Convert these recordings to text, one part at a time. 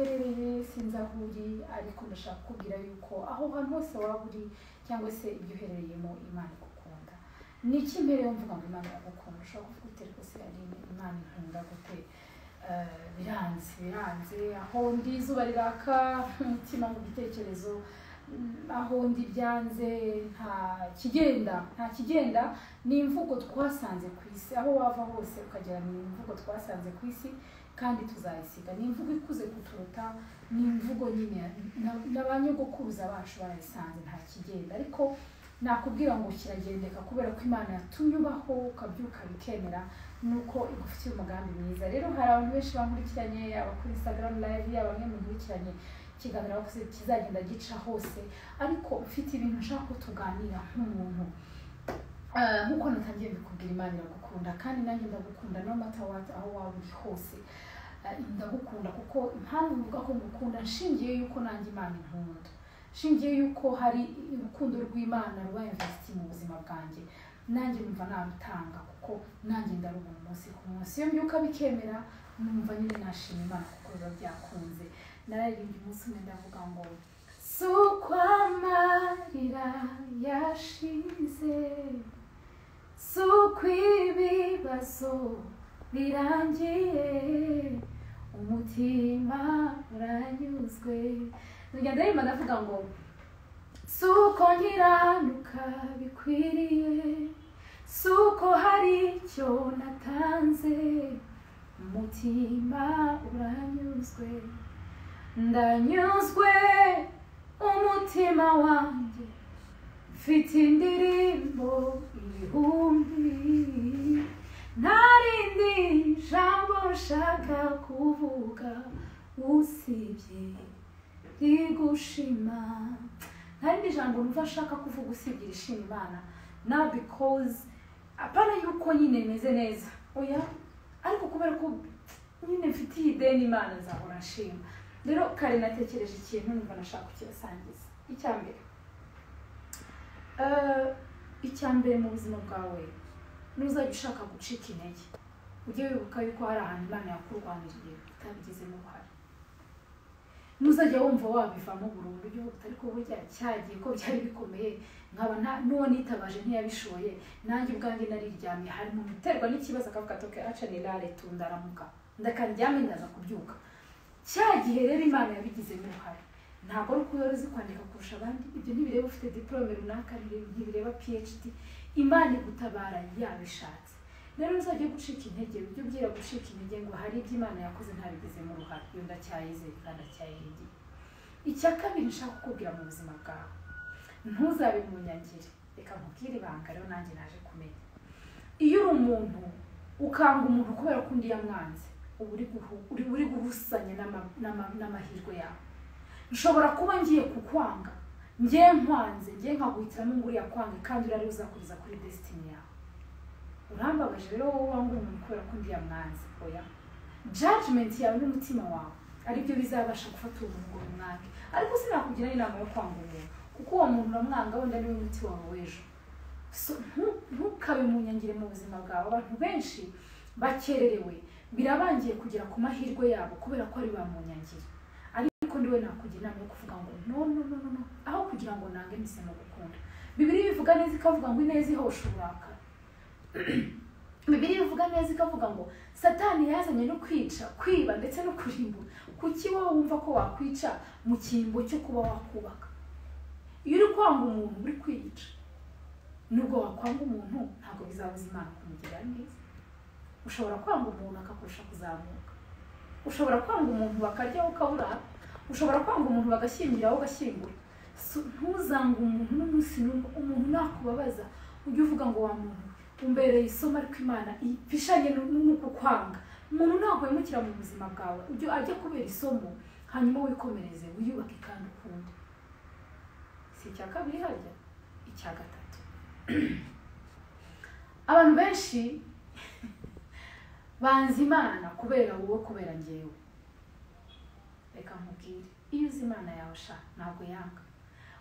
uherereye, sinzi aho uri, ariko ndashaka kukubwira yuko aho hantu hose waba uri cyangwa se ibyo uherereyemo, Imana igukunda. Ni iki mpereyeho mvuga ngo Imana iragukunda? Ushobora kuvuga uti: "Ariko se Aline, Imana inkunda gute?" Biranze, biranze. Aho ndi izuba riraka umutima mu bitekerezo, aho ndi byanze, nta kigenda, nta kigenda. Ni imvugo twasanze ku isi. Aho wava hose ukagera, ni imvugo twasanze ku isi kandi tuzayisiga. Ni imvugo ikuze kuturuta, ni imvugo nyine na ba nyogokuruza bacu barayisanze, nta kigenda. Ariko nakubwira ngo kiragendeka, kubera ko Imana yatumye ubaho, ukabyuka bikemera, nuko igufitiye umugambi mwiza. Rero hari abantu benshi bankurikiranye, yaba kuri Instagram live, yaba bamwe munkurikiranye ikiganiro bakoze kizagenda gica hose, ariko ufite ibintu nshaka ko tuganira nk'umuntu. Nk'uko natangiye mbikubwira, Imana iragukunda kandi nanjye ndagukunda, no matter what, aho waba uri hose. Ndagukunda kuko impamvu mvuga ko ngukunda, nshingiye yuko nanjye Imana inkunda, nshingiye yuko hari urukundo rw'Imana ruba investi mu buzima bwanjye, nanjye numva narutanga, kuko nanjye ndarubona umunsi ku munsi. Iyo mbyuka bikemera, numva nyine nashima Imana kuko biba byakunze. Nararirimbye umunsi umwe, ndavuga ngo si uko amarira yashize, si uko ibibazo birangiye, umutima uranyuzwe. Ngenda ndirimba, ndavuga ngo si uko nkiranuka bikwiriye, si uko hari icyo natanze, umutima uranyuzwe. Ndanyuzwe, umutima wanjye mfite indirimbo ibihumbi, nta rindi jambo nshaka kuvuga usibye rigushima. Nta rindi jambo numva nshaka kuvuga usibye irishima Imana. Now because apana yuko nyine meze neza, oya, ariko kubera ko nyine mfitiye ideni Imana, nzahora nshima. Rero kare natekereje ikintu, numva nashaka kukibasangiza. Icya mbere, icya mbere mu buzima bwawe, nuzajya ushaka gucika intege, ujye wibuka yuko hari ahantu Imana yakurwaniriye utabigizemo uruhare. Nuzajya wumva wabivamo burundu, ujye uvuga uti: "Ariko burya cyagiye ko byari bikomeye, nkaba nta n'uwo nitabaje ntiyabishoboye, nanjye ubwanjye nariryamye." Hari umuntu uterwa n'ikibazo akavuga ati: "Okay, acha nilale tu, ndaramuka ndakaryame, ndaza kubyuka." Cya gihe rero Imana yabigizemo uruhare. Ntabwo ari uko wari uzi kwandika kurusha abandi, ibyo ntibireba ufite diplôme runaka, ntibireba PhD. Imana igutabara yabishatse. Rero uzajya gucika intege, ujye ubwira gucika intege ngo hari ibyo Imana yakoze ntabigizemo uruhare, iyo ndacyayizeye kandi ndacyayiringiye. Icya kabiri nshaka kukubwira mu buzima bwawe, ntuzabe mu nyangire. Reka nkubwire ibanga rero nanjye naje kumenya: iyo uri umuntu ukanga umuntu kubera ko undi yamwanze, uba uri guhusanya n'amahirwe yawe. Nshobora kuba ngiye kukwanga, ngiye nkwanze, ngiye nkaguhitiramo ngo uriya kwange, kandi uriya ariwe uzakugeza kuri destiny yawe. Urambabaje rero wowe wanga umuntu kubera ko undi yamwanze. Oya, judgment yawe n'umutima wawe aribyo bizabasha gufata uwo muntu ngo bimwange. Ariko sinakugira inama yo kwanga umuntu, kuko uwo muntu uramwanga wenda niwe muti wawe w'ejo. So, ntukabe mu nyangire mu buzima bwawe. Abantu benshi bakererewe, birabangiye kugera ku mahirwe yabo kubera ko ari ba munyangire. Ariko ndiwe nakugira inama yo kuvuga ngo no, no, no, no, no, aho kugira ngo nange, mpisemo gukunda. Bibiliya ivuga neza, ikavuga ngo ineza ihosha uburakari. Bibiliya ivuga neza, ikavuga ngo Satani yazanye no kwica, kwiba ndetse no kurimbura. Kuki wowe wumva ko wakwica mu cyimbo cyo kuba wakubaka? Iyo uri kwanga umuntu, uri kwiyica. Nubwo wakwanga umuntu, ntabwo bizabuza Imana kumugirira neza. Ushobora kwanga umuntu akakurusha kuzamuka, ushobora kwanga umuntu bakaryaho ukabura, ushobora kwanga umuntu bagashyingiraho ugashyingura. So, ntuzange umuntu n'umunsi n'umwe. Umuntu nakubabaza, ujye uvuga ngo wa muntu umbereye isomo, ariko Imana ipishanye n'uku kwanga. Umuntu ntaguhemukira mu buzima bwawe, ujye ajya kubera isomo, hanyuma wikomereze, wiyubake kandi ukunde. Si icya kabiri harya? Icya gatatu, abantu benshi banze Imana kubera wowe, kubera njyewe. Reka nkubwire, iyo uzi Imana yawe sha, ntabwo yanga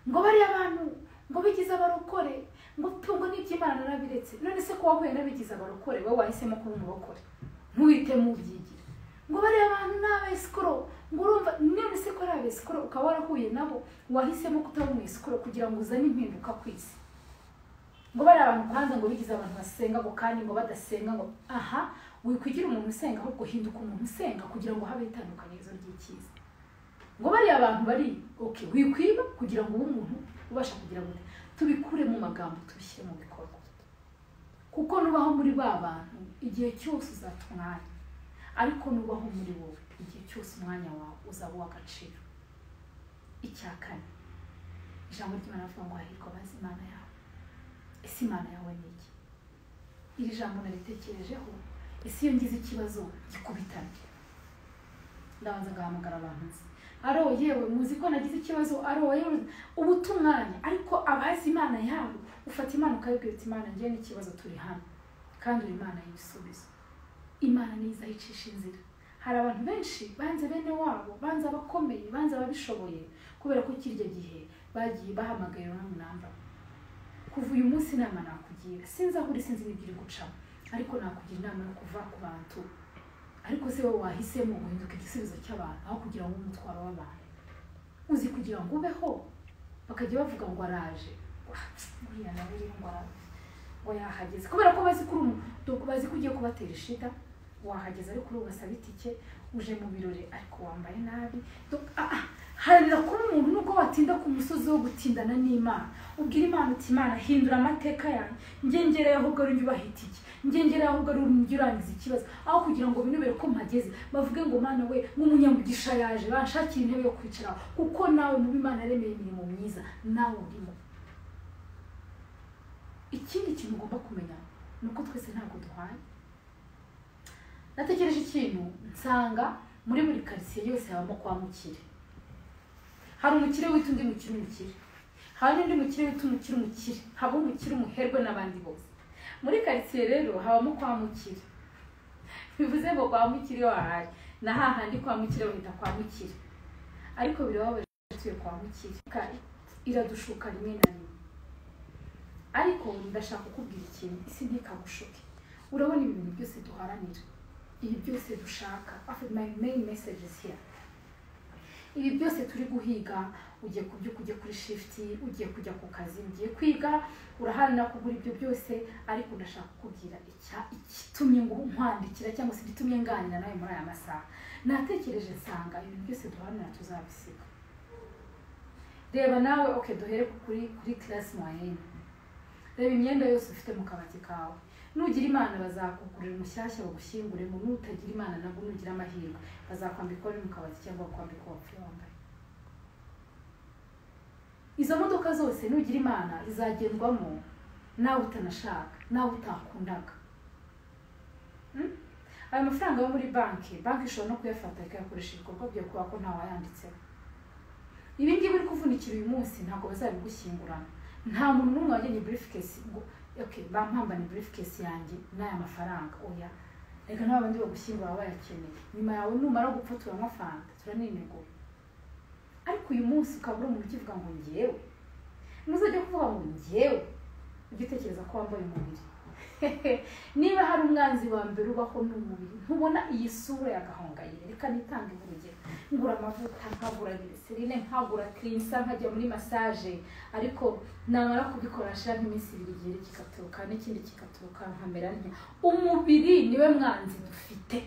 ngo bariya bantu ngo bigize abarokore, ngo tungo n'iby'Imana narabiretse. None se ko wahuye n'abigize abarokore, wowe wahisemo kuba umurokore, ntuhitemo ubyigira ngo bariya bantu ni abesikoro, ngo urumva niba abesikoro ukaba warahuye nabo, wahisemo kutaba umwesikoro kugira ngo uzane impinduka ku isi. Ngo bari abantu kwanza ngo bigize abantu basenga ngo kandi ngo badasenga ngo aha, wikwigira umuntu usenga ahubwo hinduka umuntu usenga kugira ngo habe itandukanyirizo ry'icyiza. Ngo bari abantu bari okay, wikwiba kugira ngo ube umuntu ubasha kugira ngo tubikure mu magambo tubishyire mu bikorwa. Kuko nubaho muri ba bantu igihe cyose uzata umwanya, ariko nubaho muri wowe igihe cyose umwanya wawe uzaba uw'agaciro. Icya kane, ijambo ry'Imana rivuga ngo hahirwa abazi Imana yawe. Ese Imana yawe ni iki? Iri jambo naritekerejeho, ese iyo ngize ikibazo gikubitana ndabanza ngahamagara abantu nzi, aro yewe muzi ko nagize ikibazo, aro yewe ubuta umwanya. Ariko abazi Imana yabo, ufata Imana ukayibwira uti Imana ngiye n'ikibazo turi hano, kandi uri Imana y'ibisubizo. Imana niza yicisha inzira. Hari abantu benshi banze bene wabo, banze abakomeye, banze ababishoboye, kubera ko kirya gihe bagiye bahamagaye n'umunamba. Kuva uyu munsi inama nakugira, sinzi aho uri, sinzi n'ibyo uri gucamo, ariko nakugira inama yo kuva ku bantu. Ariko se wowe wahisemo guhinduka igisubizo cy'abantu aho kugira ngo umutwaro w'abantu. Uzi kugira ngo ubeho bakajya bavuga ngo araje, uriya nawe rero ngo araje, ngo yahageze, kubera ko bazi ko bazi ko ugiye kubatera ishida. Wahageze ariko uri ugasaba itike, uje mu birori ariko wambaye nabi. Haranira kuba umuntu nubwo watinda ku musozi wo gutindana n'Imana, ubwira Imana uti Imana hindura amateka yanjye, ngengereye ahubwo ari njye ubaha itike, ngengereye ahubwo ari njye urangiza ikibazo, aho kugira ngo binubere ko mpageze bavuge ngo Mana we nk'umunyamugisha yaje banshakira intebe yo kwicaraho, kuko nawe mu Imana yaremeye imirimo myiza nawe urimo. Ikindi kintu ugomba kumenya ni uko twese ntabwo duhanye. Natekereje ikintu nsanga muri buri karitsiye yose habamo kwa mukire. Hari umukire wita undi mukire umukire, hari n'undi mukire wita umukire umukire, haba umukire umuherwe n'abandi bose. Muri karitsiye rero habamo kwa mukire, bivuze ngo kwa mukire wahari na hahandi kwa mukire bahita kwa mukire, ariko birababaje tuye kwa mukire, iradushuka rimwe na rimwe. Ariko ndashaka kukubwira ikintu, isi ntikagushuke. Urabona ibi bintu byose duharanira, ibi byose dushaka, my main message is here. Ibi byose turi guhiga, ugiye kubyuka ujye kuri shift, ugiye kujya ku kazi, ugiye kwiga, uraharanira kugura ibyo byose, ariko ndashaka kukubwira ikitumye ngo nkwandikira cyangwa se igitumye nganira nawe muri aya masaha. Natekereje nsanga ibintu byose duharanira tuzabisiga. Reba nawe, okay, duhere kuri class moyenne. Reba imyenda yose ufite mu kabati kawe. Nugira Imana bazakugurira umushyashya bagushyinguremo, nutagira Imana nabwo nugira amahirwe bazakwambika uri mu kabati cyangwa bakwambika wapfuye wambaye. Izo modoka zose nugira Imana zizagendwamo nawe utanashaka, nawe utakundaga. Ayo mafaranga yo muri banki, banki ishobora no kuyafata ikayakoresha ibikorwa byayo kubera ko ntawayanditseho. Ibi ngibi uri kuvunikira uyu munsi ntabwo bazabigushyingurana. Nta muntu n'umwe wajyanye briefcase ngo okay, bampambane briefcase yanjye n'aya mafaranga, oya. Reka n'abandi bagushyingura bayakeneye. Nyuma yawe numara gupfa turanywa fanta, turaninegura. Ariko uyu munsi ukaba uri umuntu ukivuga ngo ngewe, ntuzajya kuvuga ngo ngewe, ujye utekereza ko wambaye umubiri. Niba hari umwanzi wa mbere ubaho ni umubiri. Ntubona iyi sura ya Gahongayire, reka nitange urugero. Ngura amavuta, nkagura glycerine, nkagura cleanser, nkajya muri massage, ariko namara kubikora nshira nk'iminsi ibiri igihe kikaturuka n'ikindi kikaturuka, nkamera ntya. Umubiri niwe mwanzi dufite.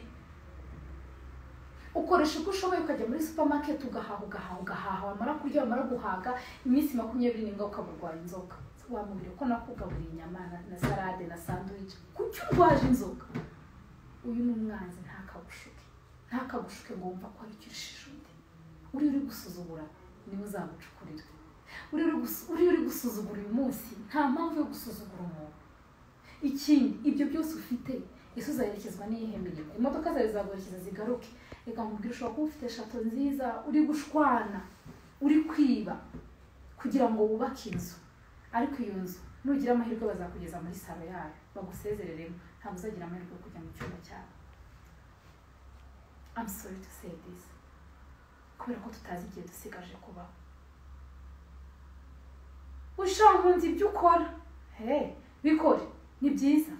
Ukoresha uko ushoboye ukajya muri supermarket ugahaha ugahaha ugahaha, wamara kurya wamara guhaga iminsi 21 ukaba urwaye inzoka. Wa mubiri ko nakugaburiye inyama na salade na sandwich, kuki urwaje inzoka? Uyu ni umwanzi, ntakagushuke. Ntakagushuke ngo wumva ko ari icyo undi. Uri gusuzugura niwe uzagucukurira. Uri gusuzugura uyu munsi, nta mpamvu yo gusuzugura umuntu. Ikindi, ibyo byose ufite ese uzaherekezwa n'iyihe mirimo? Imodoka zawe zaguherekeza zigaruke. Reka nkubwire, ushobora kuba ufite shato nziza, uri gushwana, uri kwiba kugira ngo wubake inzu, ariko iyo nzu nugira amahirwe bazakugeza muri salo yayo bagusezereremo, ntabwo uzagira amahirwe yo kujya mu cyumba cyawe. I'm sorry to say this, kubera ko tutazi igihe dusigaje kubaho. Ushaka nkunze ibyo ukora, hey, bikore, ni byiza.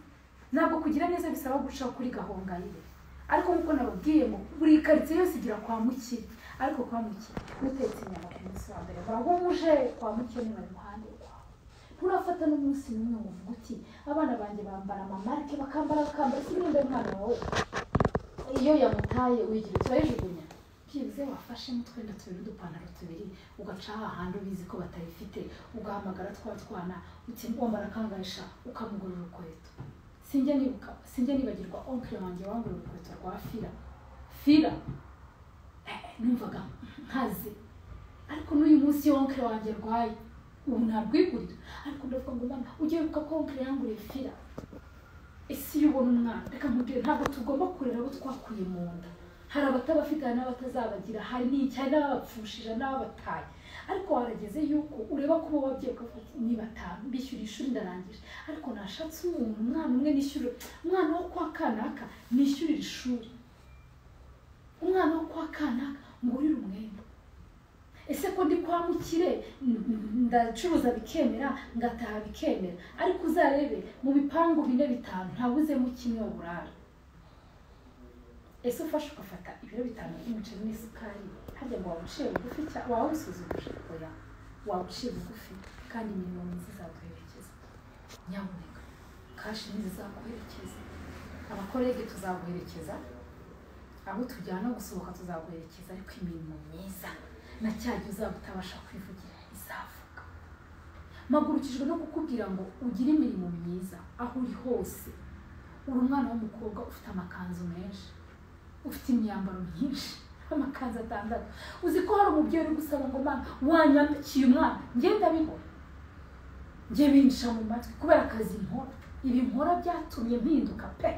Ntabwo kugira neza bisaba guca kuri Gahongayire, ariko nkuko nababwiye ngo buri karitsiye yose igira kwa mukire, Ariko kwa muke utetse inyama ku munsi wa mbere bahuje kwa muke ni bari muhande kwawe. Nturafata n'umunsi n'umwe ngo uvuge uti abana banjye bambara amamarike bakambara si imyenda y'umwana wawe. Iyo yamutaye uyigira turayijugunya. Byibuze wafashe n'utwenda tubiri udupantaro tubiri ugaca ahandi ubizi ko batayifite, ugahamagara twa twana uti wambara kangahisha ukamugurira urukweto. Sinjya nibagirwa oncle wanjye wangurira urukweto rwa fira. Fira numvaga nkaze, ariko n'uyu munsi oncle wanjye rwaye ubu ntarwigurira, ariko ndavuga ngo mama ujye wibuka ko oncle yanguriye fira. Ese iyo ubona umwana, reka nkubwire, ntabwo tugomba kurera abo twakuye mu nda. Hari abatabafite n'abatazabagira, hari n'icyayi n'ababapfushije n'ababataye. Ariko warageze yuko ureba ko bo babyeyi ukavuga ni batanu bishyura ishuri ndarangije, ariko nashatse umuntu umwana umwe nishyura, umwana wo kwa kanaka nishyurira ishuri, umwana wo kwa kanaka ngurira umwenda. Ese ko ndi kwa mukire ndacuruza bikemera ngataha bikemera, ariko uzarebe mu bipangu 4 5 ntabuzemo kimwe uburara. Ese ufashe ugafata ibiro 5 by'umuceri n'isukari, harya ngo wawuciye bugufi cyangwa wawusuzuguje? Oya, wawuciye bugufi, kandi imirimo myiza izaguherekeza. Nyamuneka kashi ntizizaguherekeza, abakorege tuzaguherekeza, abo tujyana gusohoka tuzaguherekeza, ariko imirimo myiza na cyagihe uzaba utabasha kwivugira izavuga. Mpagurukijwe no kukubwira ngo ugire imirimo myiza aho uri hose. Uri umwana w'umukobwa ufite amakanzu menshi, ufite imyambaro myinshi, amakanzu 6. Uzi ko hari umubyeyi uri gusaba ngo mama wanyambikiye umwana? Njye ndabibona, njye binca mu matwi kubera akazi nkora. Ibi nkora byatumye mpinduka pe.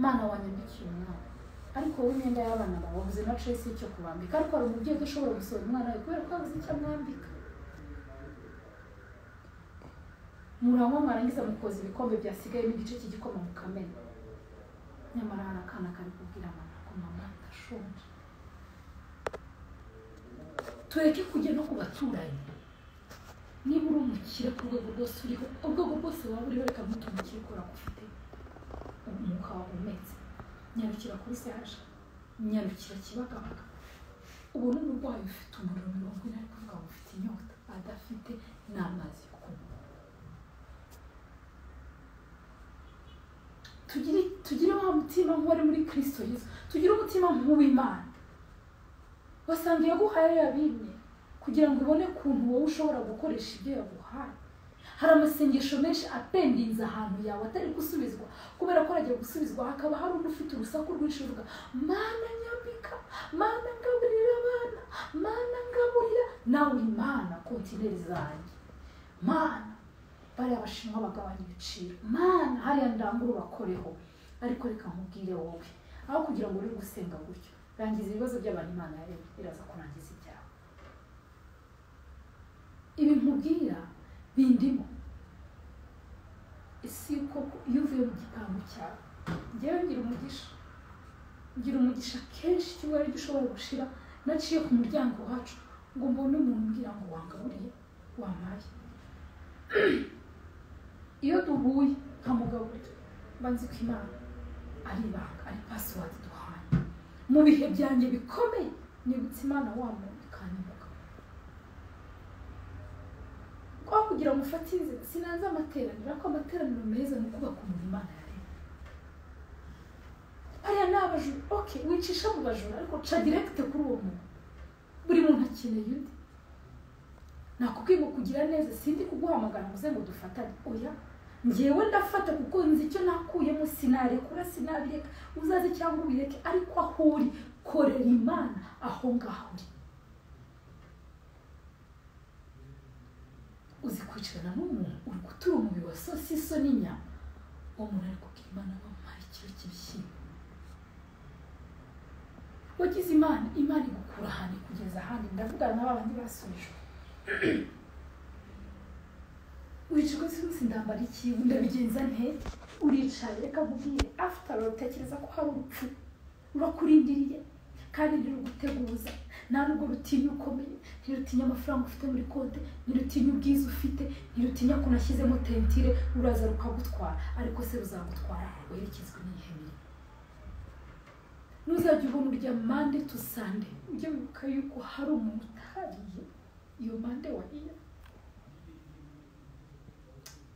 Mana wanyambikiye umwana, ariko wowe imyenda y'abana bawe wabuze na choice y'icyo kubambika. Ariko hari umubyeyi udashobora gusohora umwana we kubera ko yabuze icyo amwambika. Muranywa mwarangiza mukoza ibikombe byasigayemo igice cy'igikoma mukamena, nyamara hari akana kari kubwira mama ko mama ndashonje. Tureke kujya no ku baturanyi. Niba uri umukire ku rwego rwose uriho, urwego rwose waba uriho, reka ntutumukire kubera ko ufite umwuka wahumetse. Nyarukira kuri sehaje, nyarukira Kibagabaga, ubona umurwayi ufite umuriro 40 ari kuvuga ngo ufite inyota, adafite n'amazi yo kunywa. Tugire wa mutima nk'uwari muri Kristo Yesu, tugire umutima nk'uw'Imana. Wasanga yaguhaye yabimye kugira ngo ubone ukuntu wowe ushobora gukoresha ibyo yaguhaye. Hari amasengesho menshi apendinze ahantu yawe atari gusubizwa kubera ko aragiye gusubizwa, hakaba hari undi ufite urusaku rwinshi uvuga mana nyambika, mana ngaburira abana, mana ngaburira nawe Imana kontineri zanjye, mana bariya abashinwa bagabanya ibiciro, mana hariya ndanguru bakoreho. Ariko reka nkubwire wowe, aho kugira ngo uri gusenga gutyo, rangiza ibibazo by'abantu Imana yaremye iraza kurangiza ibyawe. Ibi nkubwira bindimo. Ese koko iyo uvuye mu gipangu cyawe, njyewe ngira umugisha kenshi icyubahiro gishobora gushira naciye ku muryango wacu ngo mbone umuntu umbwira ngo wangaburiye wampaye. Iyo duhuye nkamugaburira, mba nzi ko Imana ari ibanga, ari password duhanye. Mu bihe byanjye bikomeye nibutse Imana wa muntu ikanyibuka. Kwa kugira ngo ufate inzira, sinanze amateraniro, ariko amateraniro meza ni ukubaka umuntu Imana yaremye. Hariya ni abajura, okay, wicisha mu bajura, ariko ca direct kuri uwo muntu. Buri muntu akeneye undi. Nakubwiye ngo kugira neza, sindi kuguhamagara ngo uze ngo dufatane, oya. Njyewe ndafata kuko nzi icyo nakuyemo, sinarekura sinabireka, uzaze cyangwa ubireke, ariko aho uri korera Imana aho ngaho uri. Uzi kwicarana n'umuntu uri gutura umubiri wa sosiso n'inyama, uwo muntu ari kubwira Imana wampaye ikiro cy'ibishyimbo. Wagize Imana, Imana igukura ahantu kugeza ahandi. Ndavugana na babandi basubijwe. Uricaye umunsi ndambara iki, ndabigenza nte? Uricaye, reka nkubwire, after all utekereza ko hari urupfu rurakurindiriye kandi ntiruguteguza, nta nubwo rutinya ukomeye, ntirutinya amafaranga ufite muri konte, ntirutinya ubwiza ufite, ntirutinya ko unashyizemo tentire, ruraza rukagutwara. Ariko se ruzagutwara werekezwe n'iyihe mirimo? Nuzajya ubona urya Monday to Sunday, ujye wibuka yuko hari umuntu utariye iyo Monday wariye.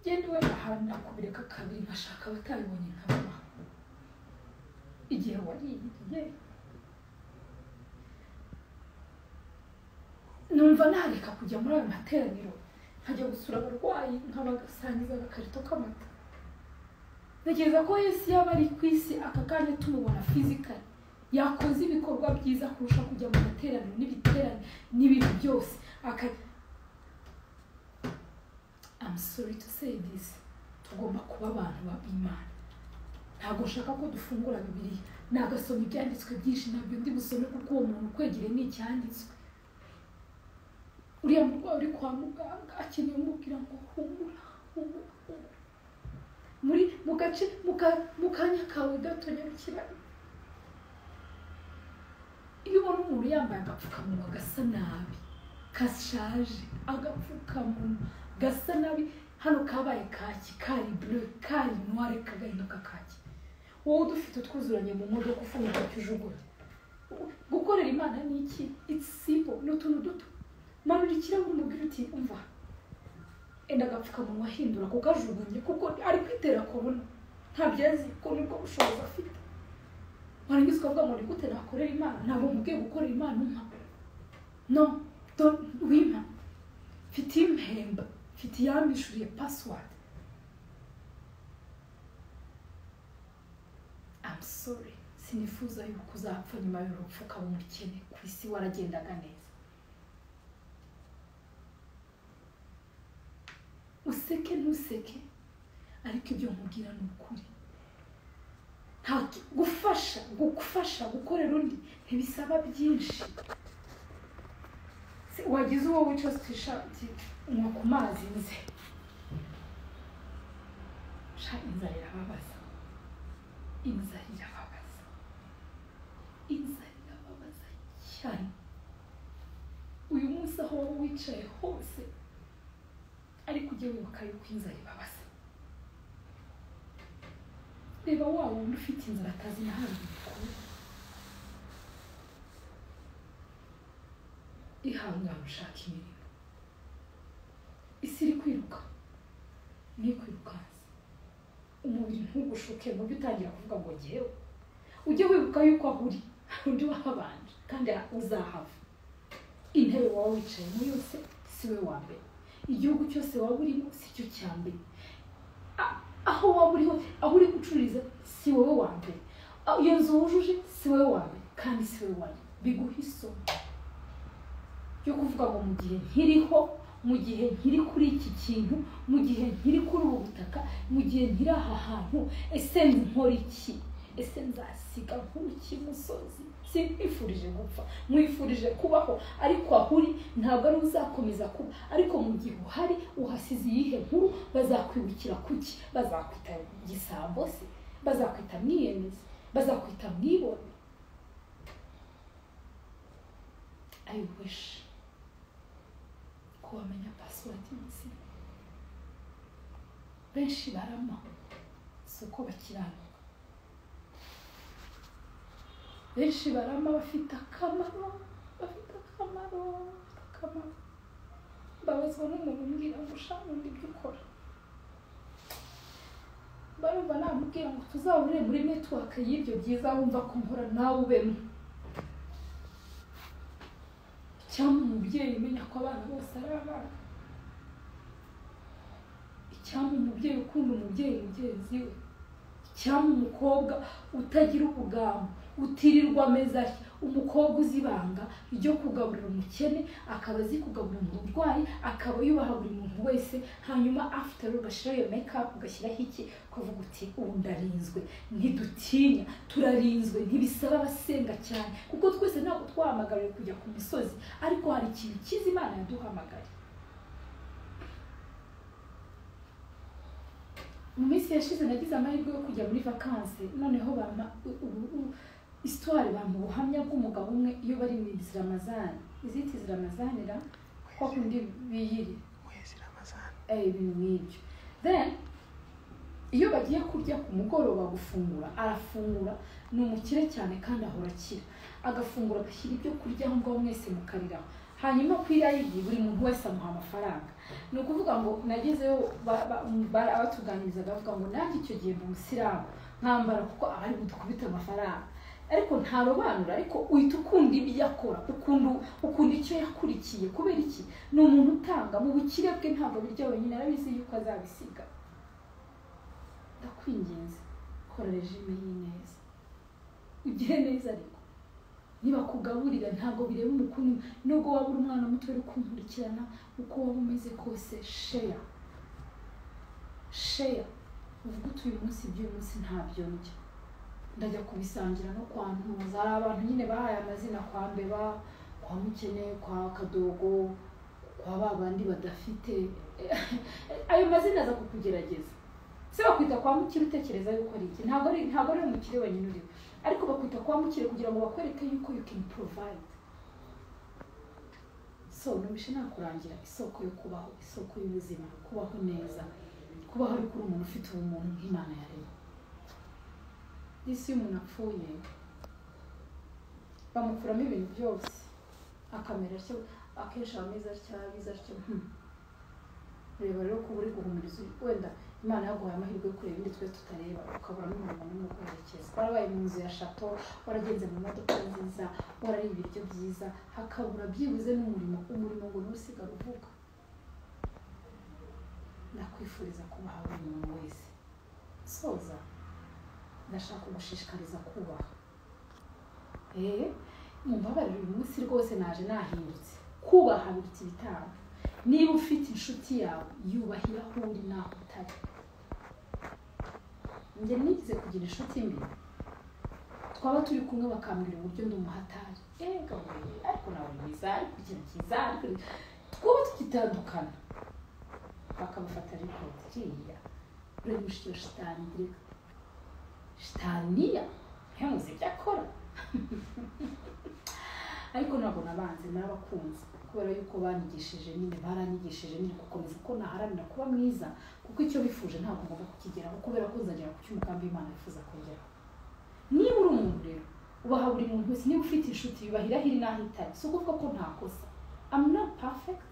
Genda iwe ahantu nakubireka kabiri nkashaka abatabibonye nkabaha. Igihe wariye numva nareka kujya muri ayo materaniro nkajya gusura abarwayi nkabagasangiza agakarito k'amata. Ntekereza ko Yesu yaba ari ku isi aka kanya tumubona physically yakoze ibikorwa byiza kurusha kujya mu materaniro n'ibiterane n'ibintu byose. I'm sorry to say this, tugomba kuba abantu b'Imana. Ntabwo nshaka ko dufungura Bibiliya nagasoma ibyanditswe byinshi, ntabyo ndi busome kuko uwo muntu ukwegere ni icyanditswe. Uriya murwayi uri kwa muganga akeneye umubwira ngo humura humura humura. Muri mu gace mu kanya kawe gato nyarukira. Iyo ubona umuntu yambaye agapfukamunwa gasa nabi kashaje, agapfukamunwa gasa nabi hano kabaye kaki, kari bleu, kari noir, kagahinduka kaki, wowe udufite utwuzuranye mu modoka ufunga ukijugunya. Gukorera Imana ni iki? It's simple, ni utuntu duto. Manura ikirahure umubwire uti umva enda agapfukamunwa ahindura kuko ajugunye, kuko ari kwitera korona ntabyo azi ko nibwo bushobozi afite. Warangiza ukavuga ngo ni gute nakorera Imana? Ntabwo mubwiye gukorera Imana umpa, no wimpa, mfite impemba, mfite iyambishuriye password. I'm sorry, sinifuza yuko uzapfa nyuma y'urupfu ukaba umukene ku isi waragendaga neza. Useke ntuseke, ariko ibyo nkubwira ni ukuri. Gufasha gukorera undi ntibisaba byinshi. Wagize uwo wicaye uti unywa ku mazi nze, sha inzara irababaza, inzara irababaza, inzara irababaza cyane. Uyu munsi aho waba wicaye hose ariko ujye wibuka yuko inzara ibabaza. Reba wa wundi ufite inzara atazi n'ahantu bikura. Ihangane ushaka imirimo. Isi iri kwiruka, ntikwirukanse. Umubiri ntugushuke ngo ujye utangira kuvuga ngo jyewe. Ujye wibuka yuko aho uri hari undi wahabanje kandi uzahava. Intebe waba wicayemo yose si we wa mbere. Igihugu cyose waba urimo si cyo cya mbere. Aho waba uri hose, aho uri gucururiza si wowe wa mbere. Iyo nzu wujuje si wowe wa mbere kandi si wowe wa nyuma. Biguha isomo ryo kuvuga ngo mu gihe nkiriho, mu gihe nkiri kuri iki kintu, mu gihe nkiri kuri ubu butaka, mu gihe nkiri aha hantu, ese nkora iki? Ese nzasiga nk'uki musozi? Sinkwifurije gupfa, nkwifurije kubaho, ariko aho uri ntabwo ari uzakomeza kuba. Ariko mu gihe uhari uhasize iyihe nkuru? Bazakwibukira kuki? Bazakwita gisambo se? Bazakwita mwiyemezi? Bazakwita mwibone? I wish ko wamenya password y'ubuzima. Benshi barama si uko bakiranuka, benshi barama bafite akamaro, bafite akamaro, bafite akamaro. Mbabazwa n'umuntu umbwira ngo ushaka undi ibyo ukora, barumva namubwira ngo tuzahurire muri network y'ibyo byiza wumva ko nkora nawe ubemo. Icyampa umubyeyi umenya ko abana bose ari abana. Icyampa umubyeyi ukunda umubyeyi mugenzi we. Icyampa umukobwa utagira ubugambo, utirirwa ameza atya, umukobwa uzi ibanga ryo kugaburira umukene, akaba azi kugaburira umurwayi, akaba yubaha buri muntu wese. Hanyuma after ugashyiraho iyo make up, ugashyiraho iki, ukavuga uti ubu ndarinzwe, ntidutinya, turarinzwe. Ntibisaba abasenga cyane kuko twese ntabwo twahamagariwe kujya ku musozi, ariko hari ikintu cyiza Imana yaduhamagariye. Mu minsi yashize nagize amahirwe yo kujya muri vacances, noneho bampa histoire, bampa ubuhamya bw'umugabo umwe iyo bari mu Ramazani. Iziti Ramazani ra kwa kundi biyiri ibintu nk'ibyo. Then Iyo bagiye kurya ku mugoroba gufungura, arafungura, ni umukire cyane kandi ahora akira, agafungura agashyira ibyo kurya aho ngaho mwese mukariraho. Hanyuma ku irayidi buri muntu wese amuha amafaranga. Ni ukuvuga ngo nagezeyo abatuganirizaga bavuga ngo nanjye icyo gihe mba umusilamu nkambara kuko abari budukubita amafaranga, ariko ntarobanura, ariko uhita ukunda ibyo akora, ukunda icyo yakurikiye. Kubera iki? Ni umuntu utanga mu bukire bwe, ntabwo birya wenyine, arabizi yuko azabisiga. Ndakwinginze, kora regime y'ineza, ugire neza, ariko nibakugaburira ntabwo bireba umukuru, nubwo waba uri umwana muto uri kunkurikirana, uko waba umeze kose, share share, uvuga uti uyu munsi iby'uyu munsi ntabyo ndya, ndajya kubisangira no kwa Ntuza. Hari abantu nyine bahaye amazina, kwa Mbeba, kwa Mukene, kwa Kadogo, kwa ba bandi badafite. Ayo mazina aza kukugerageza. Se bakwita kwa Mukire utekereza yuko ari iki? Ntabwo ari umukire wenyine uriho, ariko bakwita kwa Mukire kugira ngo bakwereke yuko you can provide. So nubishe nakurangira isoko yo kubaho, isoko y'ubuzima, kubaho neza, kubaho ariko uri umuntu ufite ubumuntu nk'Imana yaremye. Isi iyo umuntu apfuye bamukuramo ibintu byose, akamera atyo, akenshi aba ameze atya, abiza atyo. Reba rero ko uri guhumuriza, wenda Imana yaguhaye amahirwe yo kureba ibindi twe tutareba, ukabura n'umuntu n'umwe ukuherekeza. Warabaye mu nzu ya château, waragenze mu modoka nziza, warariye ibiryo byiza, hakabura byibuze n'umurimo, umurimo ngo ntusigare uvuga. Ndakwifuriza kubaha buri muntu wese. Soza, ndashaka kugushishikariza kubaha. Mumbabarire uyu munsi rwose naje nahindutse. Kubaha biruta ibitambo. Niba ufite inshuti yawe, yubahira aho uri n'aho utari. Njye nigeze kugira inshuti mbi, twaba turi kumwe bakambwira uburyo ndi umuhatari, ega we, ariko nawe mwiza, ariko ikintu cyiza, ariko twaba tugitandukana bakabafata record, iriya uriya mushiki wa shitani, direct shitaniya ntimuzi ibyo akora. Ariko ntabwo nabanze, narabakunze kubera yuko banyigishije nyine, baranyigishije nyine gukomeza ko naharanira kuba mwiza, kuko icyo bifuje ntabwo ngomba kukigeraho, kubera ko nzagera ku cy'umugambi Imana yifuza kongeraho. Niba uri umuntu rero, ubaha buri muntu wese. Niba ufite inshuti, yubahira aho iri n'aho itari. Si ukuvuga ko ntakosa, I'm not perfect,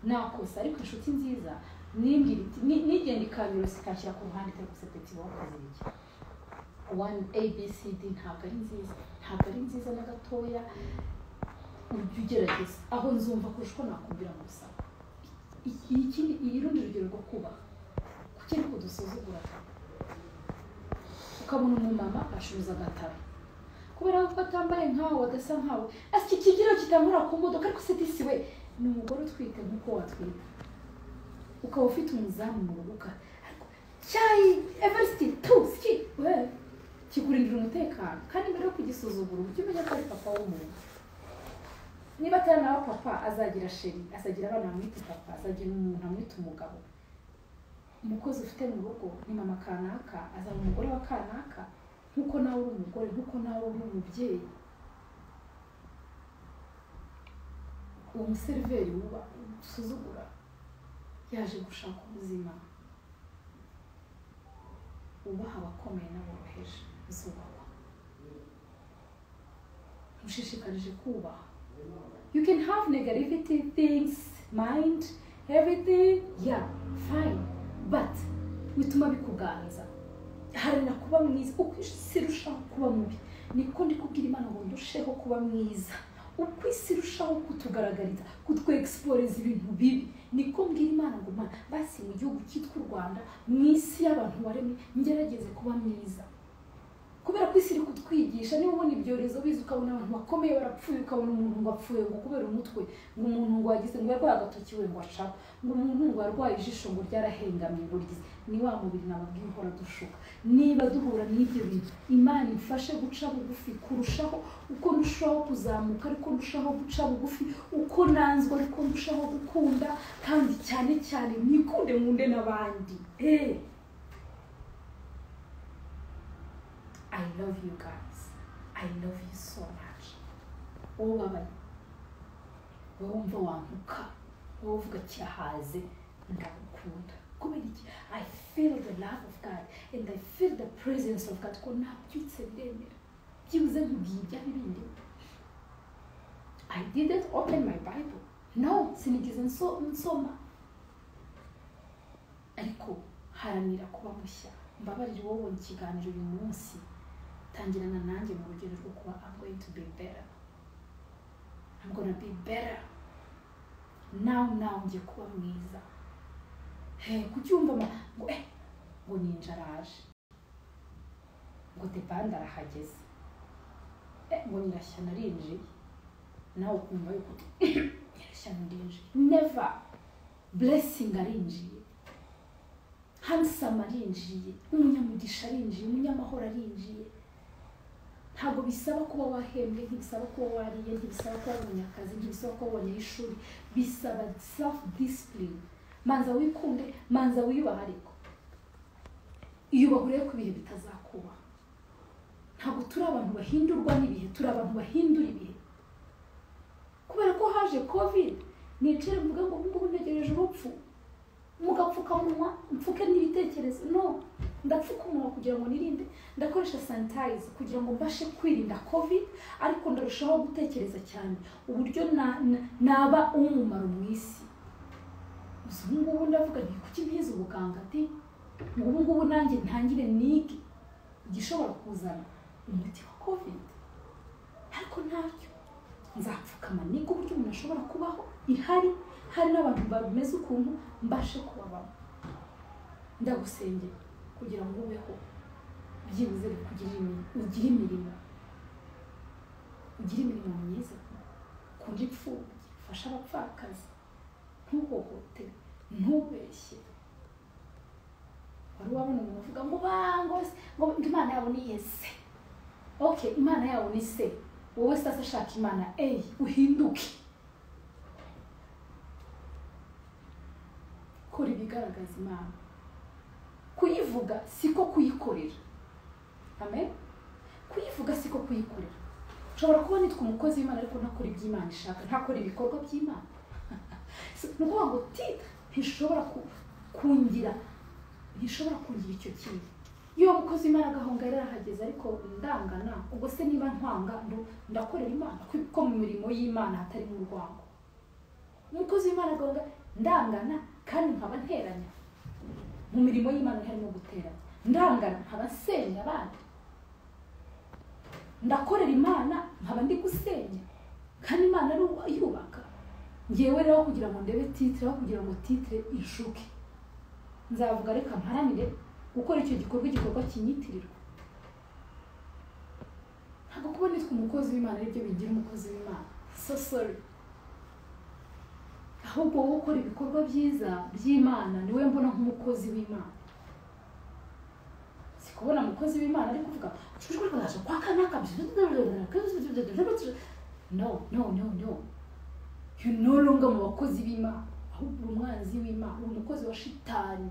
nakosa, ariko inshuti nziza nimbwira iti nigenda ikanyorosa ikanshyira ku ruhande, itari gusa peti wakoze iki one A B C D, ntabwo ari nziza, ntabwo ari nziza na gatoya. Ujye ugerageza aho nzumva kurusha uko nakumvira mu gusaba. Ikindi, urundi rugero rwo kubaha, kuki ariko dusuzugura? Ukabona umumama acuruza agataro, kubera ko atambaye nkawe, adasa nkawe, ati iki kigero kitamura ku modoka, ariko se disi we ni umugore utwite nk'uko watwita, ukaba ufite umuzamu mu rugo, ariko cyayi Everest tu ski we kikurindira umutekano. Kandi mbere yo kugisuzugura, ujye umenya ko ari papa w'umuntu. Niba atari nawe papa, azagira chéri, azagira abana bamwita papa, azagira umuntu amwita umugabo. Umukozi ufite mu rugo ni mama kanaka, azaba umugore wa kanaka, nk'uko nawe uri umugore, nk'uko nawe uri umubyeyi. Uwo museriveri wuba usuzugura yaje gushaka ubuzima. Ubaha abakomeye n'aboroheje, uzubahwa. Mushishikarije kubaha. You can have negativity things, mind, everything, yeah, fine, but bituma bikuganza. Haranira kuba mwiza. Uko isi irushaho kuba mubi, niko ndi kubwira Imana ngo ndusheho kuba mwiza. Uko isi irushaho kutugaragariza, kutwexporeza ibintu bibi, niko mbwira Imana ngo Mana, basi mu gihugu cyitwa u Rwanda, mu isi y'abantu waremye, ngerageze kuba mwiza, kubera ko isi iri kutwigisha. Niba ubona ibyorezo biza, ukabona abantu bakomeye barapfuye, ukabona umuntu ngo apfuye ngo kubera umutwe, ngo umuntu ngo wagize ngo yarwaye agatoki we ngo acaho, ngo umuntu ngo yarwaye ijisho ngo ryarahengamye, ngo rigize, ni wa mubiri nababwiye uhora dushuka. Niba duhura n'ibyo bintu, Imana imfashe guca bugufi kurushaho. Uko ndushaho kuzamuka ariko ndushaho guca bugufi, uko nanzwe ariko ndushaho gukunda, kandi cyane cyane nikunde, nkunde n'abandi. I love you guys. I love you so much. Wowe ubabaye, wowe wumva wantuka, wowe uvuga kirahaze, ndagukunda. Kubera iki? I feel the love of God and I feel the presence of God, ko nabyutse ndemera. Byibuze nkubwiye ibyari bindi. I didn't open my Bible. No, sinigeze nsoma. Ariko haranira kuba mushya. Mbabarire wowe ubonye ikiganiro uyu munsi, tangirana nanjye mu rugero rwo kuba I'm going to be better. I'm gonna be better. Now ngiye kuba mwiza. Hey, kuki wumva ngo ngo ninja araje, ngo debanda arahageze, ngo nyirashyano arinjiye, nawe ukumva yuko nyirashyano arinjiye. Never. Blessing arinjiye, handsome arinjiye, umunyamugisha arinjiye, umunyamahoro arinjiye. Ntabwo bisaba kuba wahembwe, ntibisaba kuba wariye, ntibisaba kuba wabonye akazi, ntibisaba kuba wabonye ishuri, bisaba self discipline. Manza wikunde, manza wiyubahe. Ariko iyubahe urebe ko ibihe bitazakubaha. Ntabwo turi abantu bahindurwa n'ibihe, turi abantu bahindura ibihe. Kubera ko haje COVID, nicare mvuge ngo ngubu ntegereje urupfu, mugapfukamunwa mfuke n'ibitekerezo. No, ndapfuka umunwa kugira ngo nirinde, ndakoresha sanitize kugira ngo mbashe kwirinda COVID, ariko ndarushaho gutekereza cyane uburyo naba umumaro mu isi. Ubu ngubu ndavuga nti kuki mpize ubuganga ati ubu ngubu nanjye ntangire nige igishobora kuzana umuti wa COVID, ariko ntacyo nzapfukama niga uburyo umuntu ashobora kubaho ihari, hari n'abantu bameze ukuntu mbashe kubabamo. Ndagusengera kugira ngo ubeho, byibuze bikugirire ugire imirimo, ugire imirimo myiza, ukunda imfubyi, ufashe abapfakazi, ntuhohotere, ntubeshye. Wari wabona umuntu uvuga ngo bango ngo Imana yabo ni yese. Okay, Imana yabo ni se, wowe sasa shaka Imana uhinduke. Kora ibigaragaza Imana. Kuyivuga siko kuyikorera. Amen. Kuyivuga siko kuyikorera. Nshobora kuba nitwa umukozi w'Imana ariko ntakora iby'Imana ishaka, ntakora ibikorwa by'Imana. Ni ukuvuga ngo titre ntishobora kungira, ntishobora kungira icyo kintu. Iyo umukozi w'Imana agahonga yarahageze ariko ndangana, ubwo se niba ntwanga ndakorera Imana, kuko mu mirimo y'Imana hatarimo urwango. Umukozi w'Imana agahonga ndangana kandi nkaba nteranya. Mu mirimo y'Imana harimo guteranya. Ndangana nkaba nsenya abandi. Ndakorera Imana nkaba ndi gusenya, kandi Imana ari yubaka. Ngewe rero kugira ngo ndebe titre, aho kugira ngo titre inshuke, nzavuga reka mparanire gukora icyo gikorwa, igikorwa kinyitirirwa. Ntabwo kuba nitwa umukozi w'Imana aribyo bigira umukozi w'Imana. So sorry. Ahubwo wowe ukora ibikorwa byiza by'Imana niwe mbona nk'umukozi w'Imana. Si kubona umukozi w'Imana ari kuvuga kwa kanaka. No, no, no, no. You no longer mu bakozi b'Imana, ahubwo uri umwanzi w'Imana, uri umukozi wa shitani.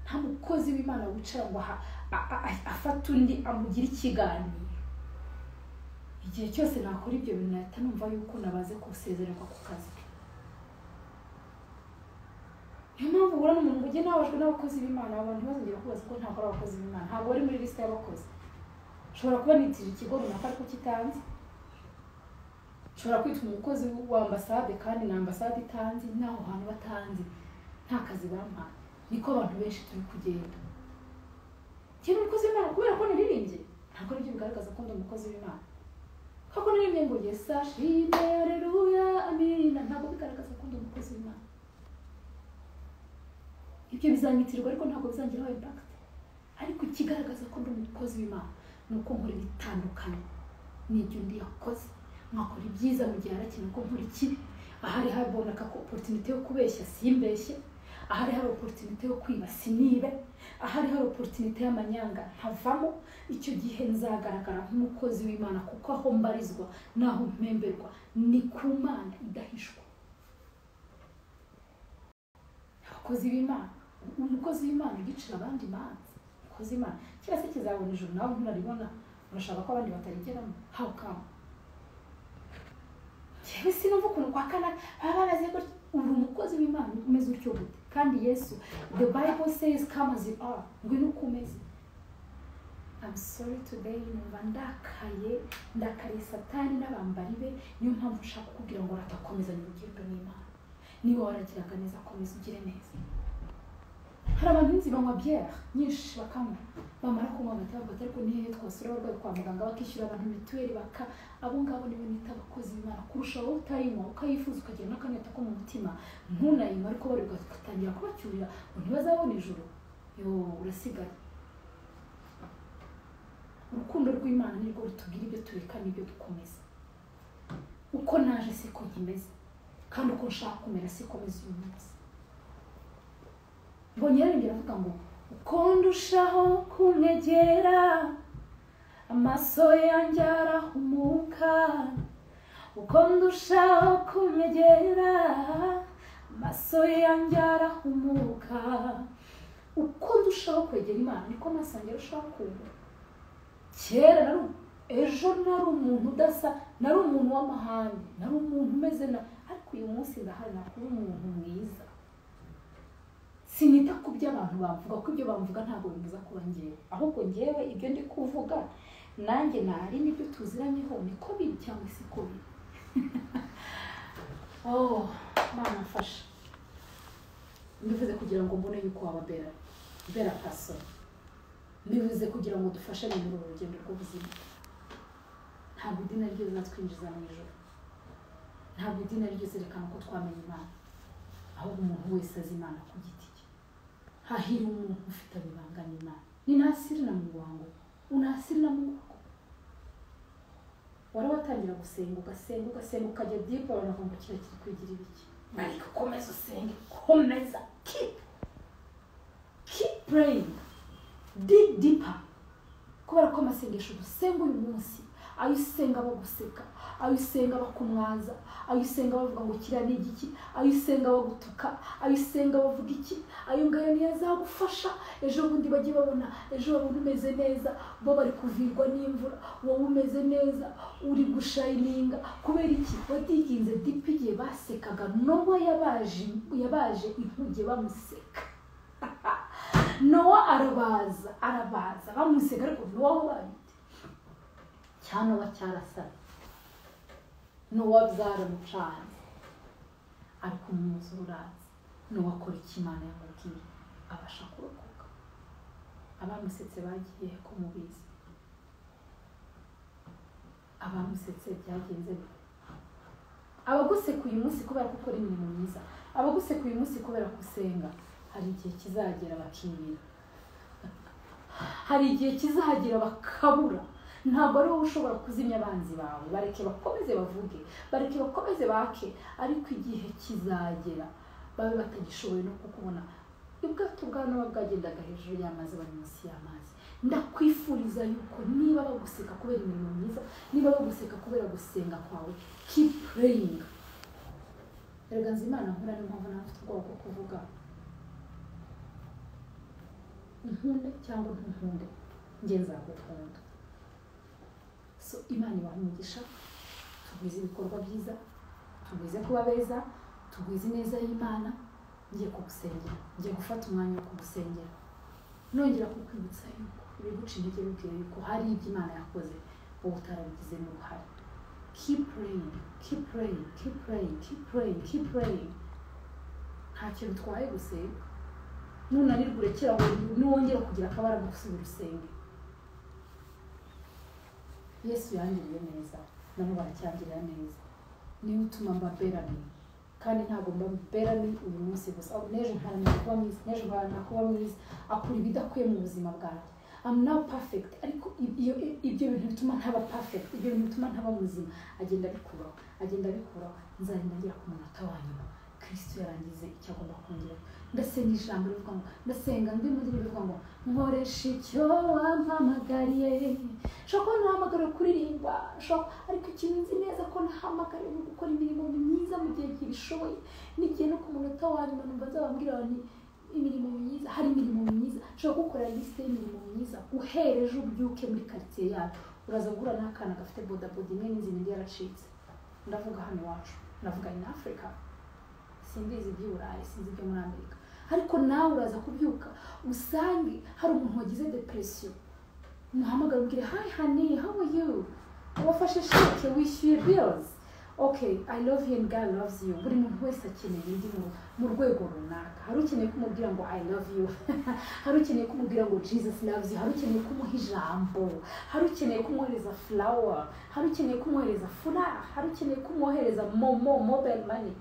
Nta mukozi w'Imana wicara ngo afate undi amugire ikiganiro. Igihe cyose nakora ibyo bintu nahita numva yuko nabaze gusezererwa ku kazi. Niyo mpamvu ubura n'umuntu ngo ujye nababajwe n'abakozi b'Imana, abantu ntibazongere kubaza ko ntakora abakozi b'Imana, ntabwo bari muri lisite y'abakozi. Nshobora kuba nitije ikigo runaka ariko kitanzi, nshobora kwitwa umukozi wa ambasade kandi na ambasade itanzi, n'aho hantu batanzi, nta kazi bampaye. Niko abantu benshi turi kugenda. Njye ni umukozi w'Imana kubera ko naririmbye, ntabwo aribyo bigaragaza ko ndi umukozi w'Imana. Kuko naririmbye ngo Yesu ashimwe, haleluya, amina, ntabwo bigaragaza ko ndi umukozi w'Imana. Ibyo bizanyitirwa ariko ntabwo bizangiraho impact. Ariko ikigaragaza ko ndi umukozi w'Imana ni uko nkora ibitandukanye n'ibyo undi yakoze, nkakora ibyiza mu gihe harakenewe ko nkora ikibi. Ahari haboneka ko opportunity yo kubeshya simbeshye, ahari hari opportunity yo kwiba sinibe, ahari hari opportunity y'amanyanga ntavamo. Icyo gihe nzagaragara nk'umukozi w'Imana, kuko aho mbarizwa naho mpemberwa ni ku Mana idahishwa. Abakozi b'Imana, umukozi w'Imana ugicira abandi imanza, umukozi w'Imana kira se kizabona ijuru nawe ntunaribona, urashaka ko abandi batarigeramo. How come? Njyewe sinumva ukuntu kwa kanaka baba bameze gutya. Uri umukozi w'Imana umeze utyo gute? Kandi Yesu, the Bible says come as you are, ngwino uko umeze. I'm sorry today, numva ndakariye Satani n'abambari be. Niyo mpamvu nshaka kukubwira ngo ratakomezanya urugendo n'Imana. Niba waragiraga neza, komeza ugire neza. Hari abantu nzi banywa bière nyinshi, bakanywa, bamara kunywa bagahita bavuga ariko ni hehe twasura abarwayi kwa muganga, bakishyura abantu mituweli, baka abo ngabo nibo nita abakozi b'Imana kurusha wowe utayinywa ukayifuza ukagira n'akanyota ko mu mutima ntunayinywa, ariko bari ugatangira kubacyurira ngo ntibazabona ijuru. Yo, urasigaye. Urukundo rw'Imana nirwo rutubwira ibyo tureka n'ibyo dukomeza. Uko naje siko nkimeze, kandi uko nshaka kumera siko meze uyu munsi. Mbonye yaririmbye aravuga ngo uko ndushaho kumwegera amaso yanjye arahumuka, uko ndushaho kumwegera amaso yanjye arahumuka. Uko ndushaho kwegera Imana niko amaso yanjye arushaho kuhumuka. Kera ejo nari umuntu udasa, nari umuntu w'amahane, nari umuntu umeze na, ariko uyu munsi ndahari nakuba umuntu mwiza. Sinita ku byo abantu bavuga, ko ibyo bamvuga ntabwo bimuza kuba ngewe, ahubwo ngewe ibyo ndi kuvuga nanjye nari nibyo tuziranyeho, niko biri cyangwa siko biri. Oh, Mana mfasha. Mbivuze kugira ngo mbone yuko waba bera person. Mbivuze kugira ngo dufashanye muri uru rugendo rw'ubuzima. Ntabwo idini ari ryo rizatwinjiza mu ijuru, ntabwo idini ari ryo zerekana ko twamenye Imana, ahubwo umuntu wese azi Imana ku giti cye. Hahiri umuntu ufite ibanga n'Imana. Nina siri na Mungu wangu, una siri na Mungu wako. Warabatangira gusenga, ugasenga, ugasenga, ukajya deep, abantu bakavuga ngo kiriya kiri kwigira ibiki, ariko komeza usenge, komeza, keep praying, dig deeper. Kubera ko amasengesho dusenga uyu munsi, ayo usenga baguseka, ayo usenga bakumwaza, ayo usenga bavuga ngo kiriya ni igiki, ayo usenga bagutuka, ayo usenga bavuga iki, ayo ngayo niyo azagufasha. Ejo bundi bajye babona, ejo babona umeze neza, bo bari kuvirwa n'imvura, wowe umeze neza, uri gushayininga. Kubera iki? Wadiginze deep igihe basekaga. Nowa yabaje inkuge bamuseka. Nowa arabaza bamuseka, ariko Nowa wabaye cya Nowa cyarasara, Nowa byaramucanze, ariko umwuzure uraza. Nowa akora icyo Imana yamubwiye, abasha kurokoka. Abamusetse bagiye ko mubizi, abamusetse byagenze bite? Abaguseka uyu munsi kubera ko ukora imirimo myiza, abaguseka uyu munsi kubera gusenga, hari igihe kizagera bakibira, hari igihe kizagera bakabura. Ntabwo ari wowe ushobora kuzimya abanzi bawe, bareke bakomeze bavuge, bareke bakomeze bake, ariko igihe kizagera babe batagishoboye no kukubona. Ubwato bwa Nowa bwagendaga hejuru y'amazi, bari munsi y'amazi. Ndakwifuriza yuko niba baguseka kubera imirimo myiza, niba baguseka kubera gusenga kwawe, keep praying. Erega nzi Imana nkura, niyo mpamvu nawe mfite ubwoba bwo kuvuga. Nkunde cyangwa ntunkunde, njye nzagukunda. So Imana ibaha umugisha, tugwize ibikorwa byiza, tugwize kuba beza, tugwize ineza y'Imana. Ngiye kugusengera, ngiye gufata umwanya wo kugusengera, nongera kukwibutsa yuko ibiguca intege bibwira yuko hari ibyo Imana yakoze wowe utarabigizemo uruhare. Keep praying, keep praying, keep praying, keep praying, keep praying. Ntacyo bitwaye gusenga. Nunanirwa urekera aho, nuwongera kugira akabaraga gusubira usenge. Yesu yangiriye neza, nabo baracyangirira neza. Niwe utuma mba berami, kandi ntabwo mba berami uyu munsi gusa, n'ejo mparanira kuba mwiza, n'ejo mparanira kuba mwiza. Akura ibidakwiye mu buzima bwanjye. I'm not perfect, ariko ibyo bintu bituma ntaba perfect, ibyo bintu bituma ntaba muzima, agenda abikuraho, agenda abikuraho. Nzagenda ngera ku munota wa nyuma Kristo yarangize icyo agomba kongera. Ndasenga ijambo rivuga ngo, ndasenga ndi muri rivuga ngo nkoresha icyo wampamagariye. Nshobora kuba nahamagariwe kuririmba, ariko ikintu nzi neza ko nahamagariwe ni gukora imirimo myiza mu gihe kibishoboye, n'igihe no ku munota wa nyuma numva nzababwira nti imirimo myiza, hari imirimo myiza. Nshobora gukora liste y'imirimo myiza uhere ejo ubyuke muri quartier yacu, uraza guhura n'akana gafite bodaboda imwe n'inzira indi yaracitse. Ndavuga hano iwacu, ndavuga in Africa, simbizi iby'i Burayi, sinzi ibyo muri Amerika, ariko nawe uraza kubyuka usange hari umuntu wagize depression, umuhamagara ubwire hi honey, how are you, wafashe sheke, wishyuye bills, okay, I love you and God loves you. Buri muntu wese akeneye indi mu rwego runaka. Hari ukeneye kumubwira ngo I love you, hari ukeneye kumubwira ngo Jesus loves you, hari ukeneye kumuha ijambo, hari ukeneye kumwohereza flower, hari ukeneye kumwohereza fura, hari ukeneye kumwohereza momo mobile money.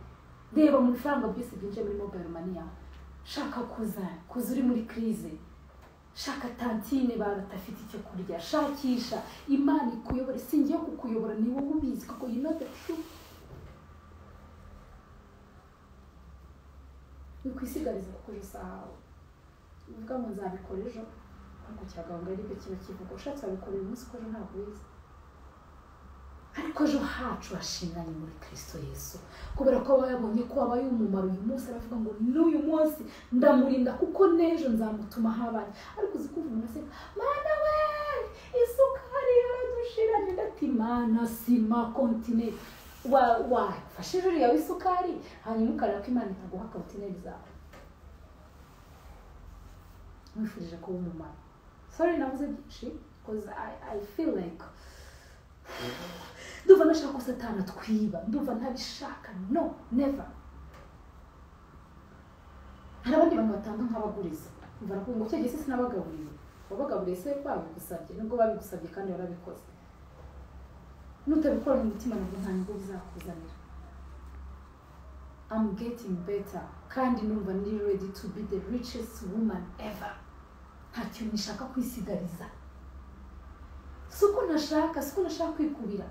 Reba mu bifaranga byose byinjiye muri mobile money yawe. Shaka kuza uri muri crise, shaka tantine batafite icyo kurya, shakisha Imana ikuyobora. Singiye kukuyobora, ni wowe ubizi kuko you know the truth. Wikwisigariza kuko ejo sahawe uvuga ngo nzabikora ejo, nkuko cyagahunga aribyo kiba kivuga. Ushatse wabikora uyu munsi kuko ejo ntabwo ubizi. Ariko ejo hacu hashinganye muri Kristo Yesu, kubera ko aba yabonye ko wabaye umumaro uyu munsi, aravuga ngo n'uyu munsi ndamurinda kuko n'ejo nzamutuma habaye. Ariko uzi kumva umuntu aseka, Mana we, isukari yaradushiranye. Ndati Mana sima kontineri, wafashe ejo yawe isukari hanyuma ukareba ko Imana itaguha kontineri zawe. Nkwifurije kuba umumaro. Sorry navuze byinshi because I feel like ndumva nashaka ko Satani atwiba, ndumva ntabishaka. No, never. Hari abandi bantu batanga nk'abaguriza, umva ngo cyo gihe sinabagaburiye, wabagaburiye se babigusabye, nubwo babigusabye kandi warabikoze. Nutabikora mu mutima nabwo nta nyungu bizakuzanira. I'm getting better kandi numva ndi ready to be the richest woman ever. Nta kintu nishaka kwisigariza. Suko nashaka kwikubira.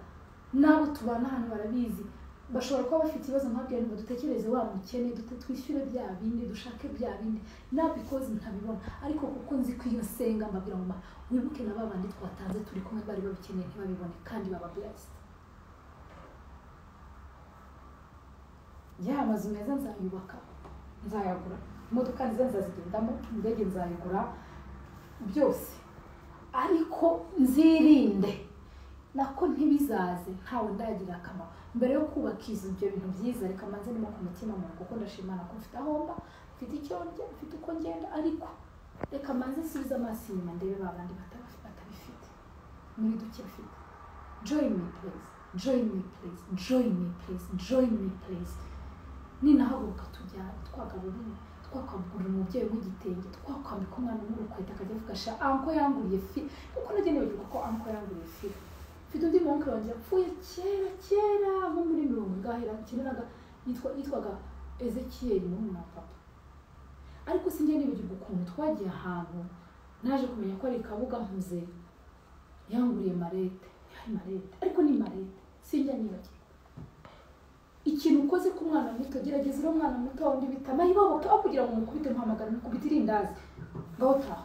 Nabo tubana hano barabizi, bashobora kuba bafite ibibazo nkabyo, ngo dutekereze wa mukene, twishyure bya bindi, dushake bya bindi, na because ntabibona, ariko kuko nzi ko iyo nsenga mbabwira ngo wibuke na babandi twatanze turi kumwe bari babikeneye ntibabibone kandi baba blessed. Ya amazu meza nzayubaka, nzayagura, imodoka nziza nzazigendamo, indege nzayigura, byose. Ariko nzirinde nako ntibizaze ntawe ndagira akamaro. Mbere yo kubaka ibyo bintu byiza, reka manze nimo ku mutima muntu, kuko ndashimana ko mfite aho mba, mfite icyo ndya, mfite uko ngenda, ariko reka manze nsubize amaso inyuma ndebe babandi batabifite muri duke mfite. Join me please, join me please, join me please, join me please. Ninahaguruka tujyane, twagabura, twakagurira umubyeyi w'igitenge, twakwambika umwana w'urukweta akajya avuga sha anko yanguriye fi, kuko nagenewe kuko anko yanguriye fi. Mfite undi monke wanjye yapfuye kera kera nko muri 90 yitwaga Ezekiel murumuna wa papa. Ariko sinjye nibagirwa ukuntu twagiye ahantu naje kumenya ko ari Kabuga nkuze, yanguriye marete, yari marete, ariko ni marete, sinjya nibagirwa. Ikintu ukoze ku mwana muto, gerageza uri umwana muto wundi bita mayibobo, aho kugira ngo umukubite mpamagara mukubite irindazi ngaho taha,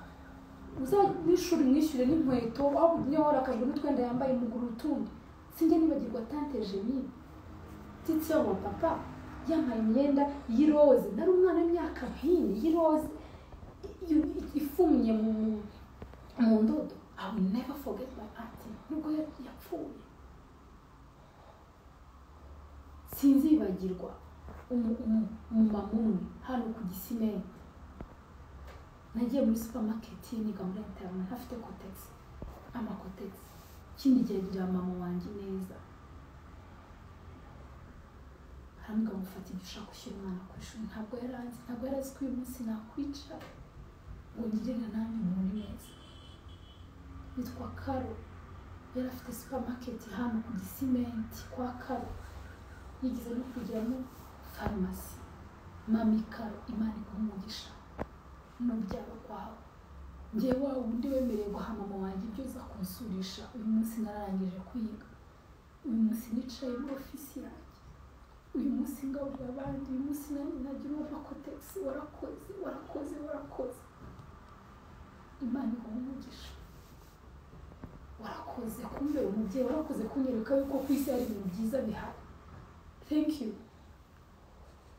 uzamwishure mwishyure n'inkweto, aho niyo warakajwe n'utwenda yambaye muguru utundi. Sinjya nibagirwa tante Jenny titse wa papa yambaye imyenda y'iroze, nari umwana w'imyaka nk'ine y'iroze ifumye mu ndodo. I will never forget my auntie nubwo yapfuye. Sinzibagirwa umumama umwe hano ku Gisimenti. Nagiye muri supermarket niga muri internet ntafite kotex, amakotex. Ikindi gihe agira mama wanjye neza, arambwira ngo mufate ibyo ushaka ushyira umwana ku ishuri. Ntabwo yari azi ko uyu munsi nakwica ngo ngirire nanjye umuntu neza. Yitwa Karo, yari afite supermarket hano ku Gisimenti kwa Karo, yigeze no kugiramo farumasi. Mami Karo, Imana iguhe umugisha n'urubyaro rwawe. Njyewe wa wundi wemereye guha mama wanjye ibyo uza kunsurisha, uyu munsi nararangije kwiga, uyu munsi nicaye muri ofisi yanjye, uyu munsi ngaburira abandi, uyu munsi nagira uwo kotex. Warakoze, warakoze, warakoze, Imana iguhe umugisha. Warakoze kumbera umubyeyi, warakoze kunyereka yuko ku isi hari ibintu byiza bihari. Thank you.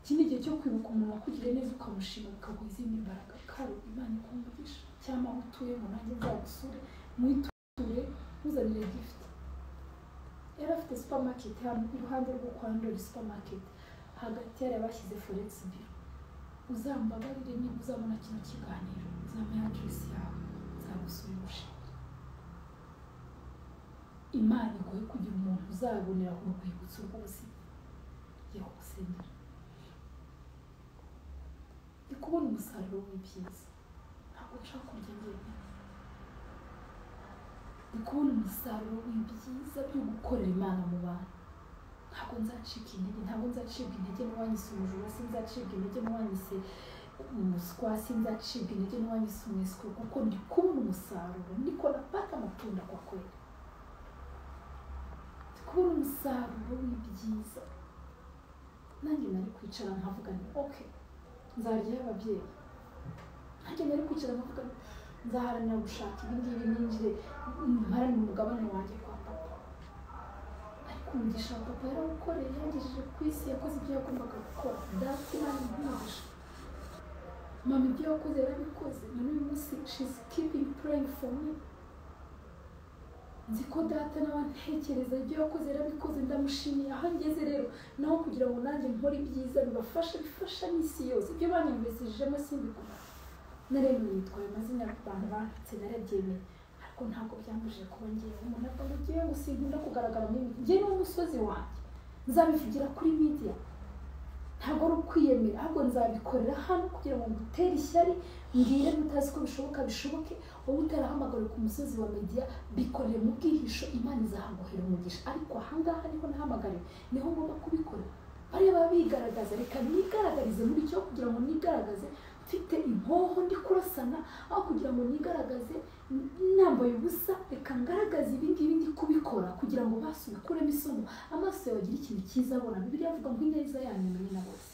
Ikindi gihe cyo kwibuka umuntu wakugiriye neza ukamushima bikaguha izindi mbaraga. Karo, Imana iguhe umugisha. Cyangwa aho utuye ngo nanjye nzagusure, mwiture, ntuzanire gift. Yari afite supermarket hano iruhande rwo kwa Ndoli supermarket, hagati yari bashyize forex bureau. Uzambabarire niba uzabona kino kiganiro, uzamenya address yawe, nzagusura ubushimire. Imana iguhe kugira umuntu uzabonera urwibutso rw'ubuzima. Ngiye kugusengera. Ndi kubona umusaruro w'ibyiza, ntabwo nshaka kurya njyenyine. Ndi kubona umusaruro w'ibyiza byo gukorera Imana mu bantu. Ntabwo nzacika intege, ntabwo nzacibwa intege n'uwanyise umujura, sinzacibwa intege n'uwanyise umuswa, sinzacibwa intege n'uwanyise umwiswe, kuko ndi kubona umusaruro, niko napata amatunda kwa kweli. Ndi kubona umusaruro w'ibyiza. Nanjye nari kwicara nkavuga nti okay, nzaryayo ababyeyi. Nanjye nari kwicara nkavuga nti nzaharanira gushaka ibi ngibi, ninjire mparanire umugabane wanjye kwa papa. Ariko umugisha wa papa yarawukoreye, yangejeje ku isi, yakoze ibyo yagombaga gukora. Data Imana imugisha. Mama ibyo yakoze yarabikoze, na n'uyu munsi she's keeping praying for me. Nzi ko data nawe antekereza, ibyo yakoze yarabikoze, ndamushimiye. Aho ngeze rero naho kugira ngo nanjye nkore ibyiza bibafasha, bifasha n'isi yose. Ibyo banyumvishijemo simbiguma. Naremeye nitwaye amazina abantu banditse, narabyemeye, ariko ntabwo byambujije kuba ngewe umuntu avuga ngo ngewe ngo sinkunda kugaragara muri media. Njye ni umusozi wanjye, nzabivugira kuri media. Ntabwo ari ukwiyemera, ahubwo nzabikorera hano kugira ngo ngutere ishyari, mbwire mutazi ko bishoboka bishoboke. Wowe utarahamagariwe ku musozi wa media, bikorere mu bwihisho, Imana izahaguhera umugisha. Ariko ahangaha niho nahamagariwe, niho ngomba kubikora. Bariya baba bigaragaza, reka nigaragarize muri cyo, kugira ngo nigaragaze mfite inkoho ndi kurasana, aho kugira ngo nigaragaze nambaye ubusa. Reka ngaragaze ibi ngibi ndi kubikora kugira ngo basubikuremo isomo, amaso yawe agire ikintu cyiza abona. Bibiliya avuga ngo ineza yanyu imenye na bose.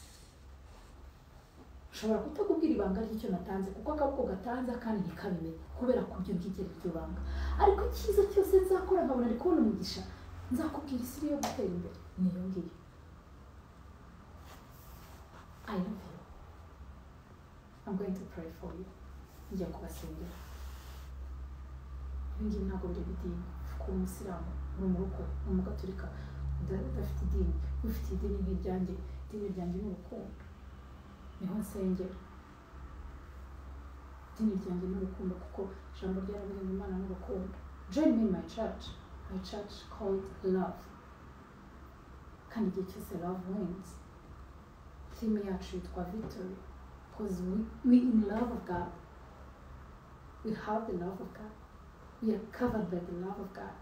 Ushobora kutakubwira ibanga ry'icyo natanze, kuko akaboko gatanze kandi ntikabimenye, kubera ko ibyo ngibyo ari ryo banga. Ariko icyiza cyose nzakora nkabona ndi kubona umugisha, nzakubwira isi yo gutera imbere niyo ngiyo. I love you. I'm going to pray for you. Ngiye kubasengera. Ibi ngibi ntabwo bireba idini. Kuba umusilamu, uri umurokore, uri umugaturika, udafite idini, ufite idini nk'iryanjye, idini ryanjye ni urukundo. Niho nsengera. Idini ryanjye ni urukundo, kuko ijambo ryarambwiye ngo Imana ni urukundo. Join me in my church. My church called love. Kandi igihe cyose love wins. Theme yacu yitwa victory. Because we in love of God. We have the love of God. We are covered by the love of God.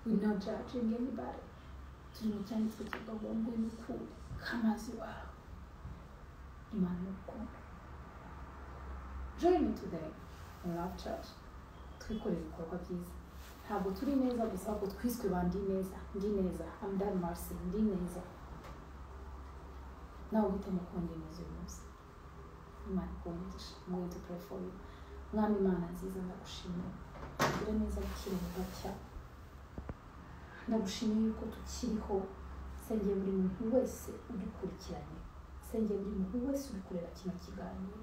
We're not judging anybody. Turi mu cyanditswe kivuga ngo ngwino ukure kamazi wawe. Imana ni urukundo. Join me today in Love Church. Twikorere ibikorwa byiza. Ntabwo turi neza gusa, ahubwo twiswe ba ndi neza, ndi neza, I'm that mercy, ndi neza. Nawe uhitamo kuba ndi neza uyu munsi. Imana ikuhe. I'm going to pray for you. Mwami Imana nziza, ndagushimiye. Ugire neza gukira bugacya. Ndagushimiye yuko tukiriho. Sengeye buri muntu wese udukurikiranye. Sengeye buri muntu wese uri kureba kino kiganiro.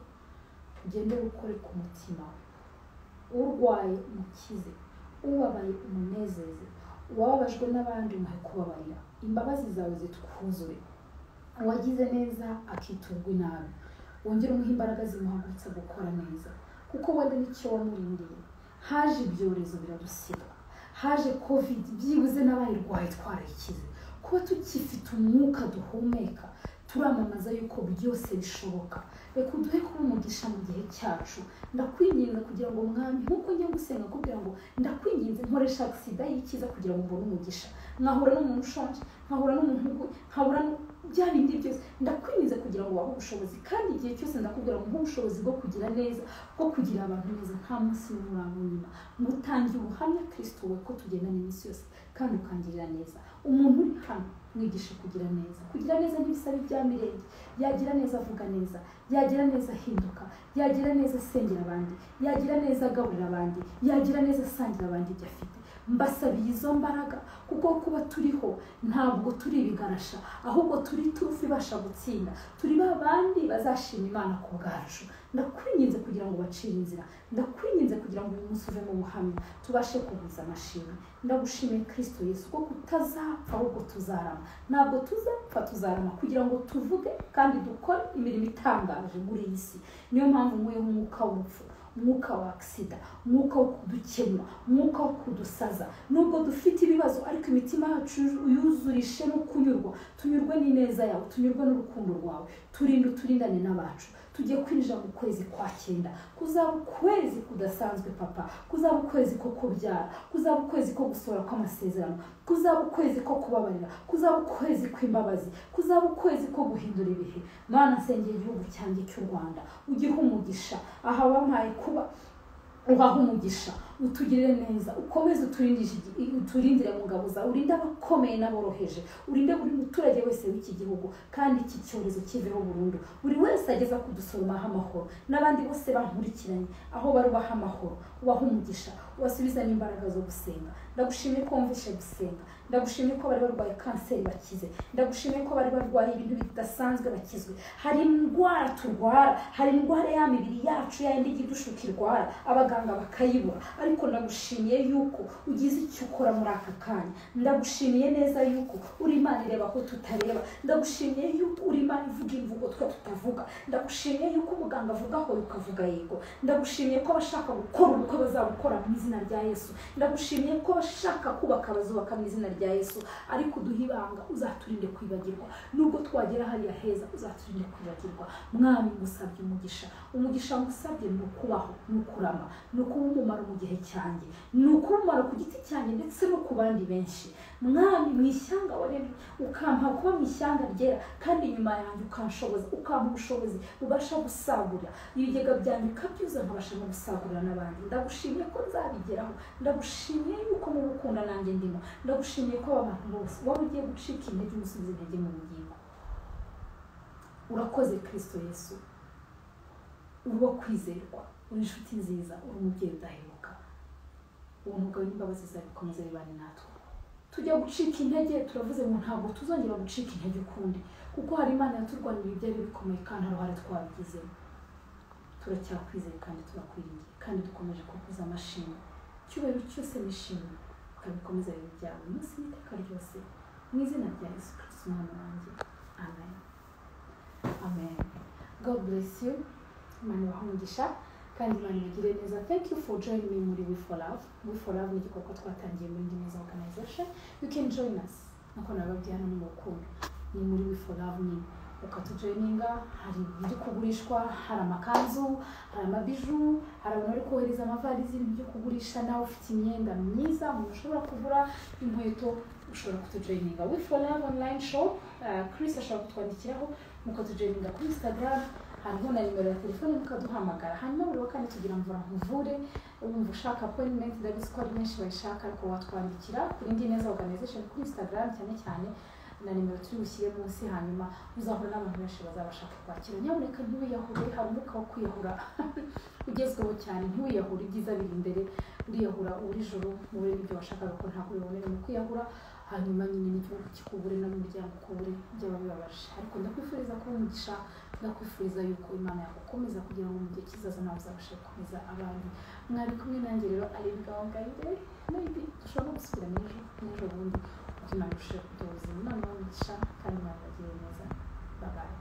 Ugende ukore ku mutima we. Urwaye umukize, ubabaye umunezeze, uwababajwe n'abandi umuhe kubabarira. Imbabazi zawe zitwuzure. Uwagize neza akiturwa inabi, wongere umuhe imbaraga zimuhagurutsa gukora neza, kuko wenda nicyo wamurindiye. Haje ibyorezo biradusiga, haje covid, byibuze n'abayirwaye twarayikize. Kuba tukifite umwuka duhumeka, turamamaza yuko byose bishoboka. Reka uduhe kuba umugisha mu gihe cyacu. Ndakwinginga kugira ngo mwami, nkuko njya gusenga kugira ngo ndakwinginze nkoresha agisida y'ikiza kugira ngo mbone umugisha. Nkahura n'umuntu ushonje, nkahura n'umuntu uguye, nkahura bya bindi byose. Ndakwinginze kugira ngo wahe ubushobozi, kandi igihe cyose ndakubwira ngo ubushobozi bwo kugira neza, bwo kugira abantu neza, nta munsi n'umuraba. Mutangiye ubuhamya Kristo we ko tugendana iminsi yose, kandi ukangirira neza. Umuntu uri hano mwigisha kugira neza. Kugira neza ntibisaba ibya mirenge. Yagira neza avuga neza, yagira neza ahinduka, yagira neza asengera abandi, yagira neza agaburira abandi, yagira neza asangira abandi ibyo afite. Mbasabiye izo mbaraga, kuko kuba turiho ntabwo turi ibigarasha, ahubwo turi turufu ibasha gutsinda, turi ba bandi bazashima Imana ku bwacu. Ndakwinginze kugira ngo bacire inzira, ndakwinginze kugira ngo uyu munsi uve mu buhamya, tubashe kuguza amashimwe. Ndagushimiye Kristo Yesu ko kutazapfa ahubwo tuzarama. Ntabwo tuzapfa, tuzarama kugira ngo tuvuge kandi dukore imirimo itangaje muri iyi si. Niyo mpamvu nkuyeho umwuka w'urupfu, umwuka wa aksida, umwuka wo kudukemura, umwuka wo kudusaza. Nubwo dufite ibibazo, ariko imitima yacu yuzurishe no kunyurwa. Tunyurwe n'ineza yawe, tunyurwe n'urukundo rwawe. Turinde, uturindane n'abacu. Tugiye kwinjira mu kwezi kwa 9, kuzaba ukwezi kudasanzwe papa, kuzaba ukwezi ko kubyara, kuzaba ukwezi ko gusohora kw'amasezerano, kuzaba ukwezi ko kubabarira, kuzaba ukwezi kw'imbabazi, kuzaba ukwezi ko guhindura ibihe. Mana, nsengera igihugu cyanjye cy'u Rwanda, ugihe umugisha aha wampaye kuba, uhahe umugisha, utugirire neza, ukomeze uturindire mu ngabo zawe, urinde abakomeye n'aboroheje, urinde buri muturage wese w'iki gihugu, kandi iki cyorezo kiveho burundu. Buri wese ageza kudusoromaho amahoro, n'abandi bose bankurikiranye aho bari ubaha amahoro, ubaha umugisha, ubasubiza n'imbaraga zo gusenga. Ndagushimiye ko wumvishe gusenga, ndagushimiye ko bari barwaye kanseri bakize, ndagushimiye ko bari barwaye ibintu bidasanzwe bakizwe. Hari indwara turwara, hari indwara ya mibiri yacu yayindi ijya idushuka irwara, abaganga bakayibura, ariko ndagushimiye yuko ugize icyo ukora muri aka kanya. Ndagushimiye neza yuko uri Imana ireba ko tutareba, ndagushimiye yuko uri Imana ivuga imvugo twe tutavuga, ndagushimiye yuko umuganga avuga aho ukavuga yego, ndagushimiye ko abashaka gukora ubukwe bazabukora mu izina rya Yesu, ndagushimiye ko abashaka kubaka bazubaka mu izina rya Yesu. Ariko uduhe ibanga, uzaturinde kwibagirwa, nubwo twagera hariya heza uzaturinde kwibagirwa. Mwami, ngusabye umugisha, umugisha ngusabye ni ukubaho, ni ukurama, ni ukuba umumaro mu gihe cyanjye, ni ukuba umumaro ku giti cyanjye ndetse no ku bandi benshi. Mwami, mu ishyanga waremye ukampa kuba mu ishyanga ryera, kandi nyuma yanjye ukanshoboza, ukampa ubushobozi bubasha gusagurira ibigega byanjye, ukabyuza nkabasha no gusagurira n'abandi. Ndagushimiye ko nzabigeraho, ndagushimiye yuko mu gukunda nanjye ndimo, ndagushimiye ko aba bantu bose waba ugiye gucika intege umusubiza intege mu bugingo. Urakoze Kristo Yesu, uri uwo kwizerwa, uri inshuti nziza, uri umubyeyi udahemuka. Ubuntu bwawe n'imbabazi zawe bikomeze bibane natwe. Tujya gucika intege, turavuze ngo ntabwo tuzongera gucika intege ukundi, kuko hari Imana yaturwaniriye ibyari bikomeye kandi nta ruhare twabigizemo. Turacyakwizeye kandi turakwiringiye, kandi dukomeje kukuza amashimwe. Icyubahiro cyose n'ishimwe ukabikomeza bibe ibyawe umunsi n'iteka ryose, mu izina rya Yesu Kristo Umwami wanjye. Amen. Amen. God bless you. Imana ibahe umugisha kandi Imana ibagire neza. Thank you for joining me muri We for Love. We for Love ni igikorwa twatangiye muri Ndi Neza Organization. You can join us. Nkuko nababwiye hano ni mu rukundo. Ni muri We for Love nyine. Ukatujoininga, hari ibiri kugurishwa, hari amakanzu, hari amabiju, hari abantu bari kohereza amavalizi, ibintu byo kugurisha. Nawe ufite imyenda myiza, umuntu ushobora kugura inkweto, ushobora kutujoininga. We for Love online shop, Chris ashobora kutwandikiraho, mukatujoininga kuri Instagram, hariho na nimero ya telefone mukaduhamagara. Hanyuma buri wa kane tugira mvura nkuvure, wumva ushaka appointment, ndabizi ko ari benshi bayishaka, ariko watwandikira kuri Ndi Neza Organization kuri Instagram cyane cyane, na nimero turi bushyire munsi. Hanyuma uzahura n'abantu benshi bazabasha kukwakira. Nyamuneka ntiwiyahure, hari umwuka wo kwiyahura ugezweho cyane. Ntiwiyahure, ibyiza biri imbere. Uriyahura uri joro mubure n'ibyo washakaga ko ntabwo bibonera mu kwiyahura, hanyuma nyine n'igihugu kikubure n'umuryango ukubure, byaba bibabaje. Ariko ndakwifuriza kuba umugisha, ndakwifuriza yuko Imana yagukomeza kugira ngo mu gihe kizaza nawe uzabashe gukomeza abandi. Mwari kumwe nanjye rero Aline Gahongayire, maybe dushobora no gusubira n'ejo n'ejo bundi, uko Imana irusheho kuduha ubuzima. Imana ibahe umugisha kandi Imana ibagirire neza. Bye bye.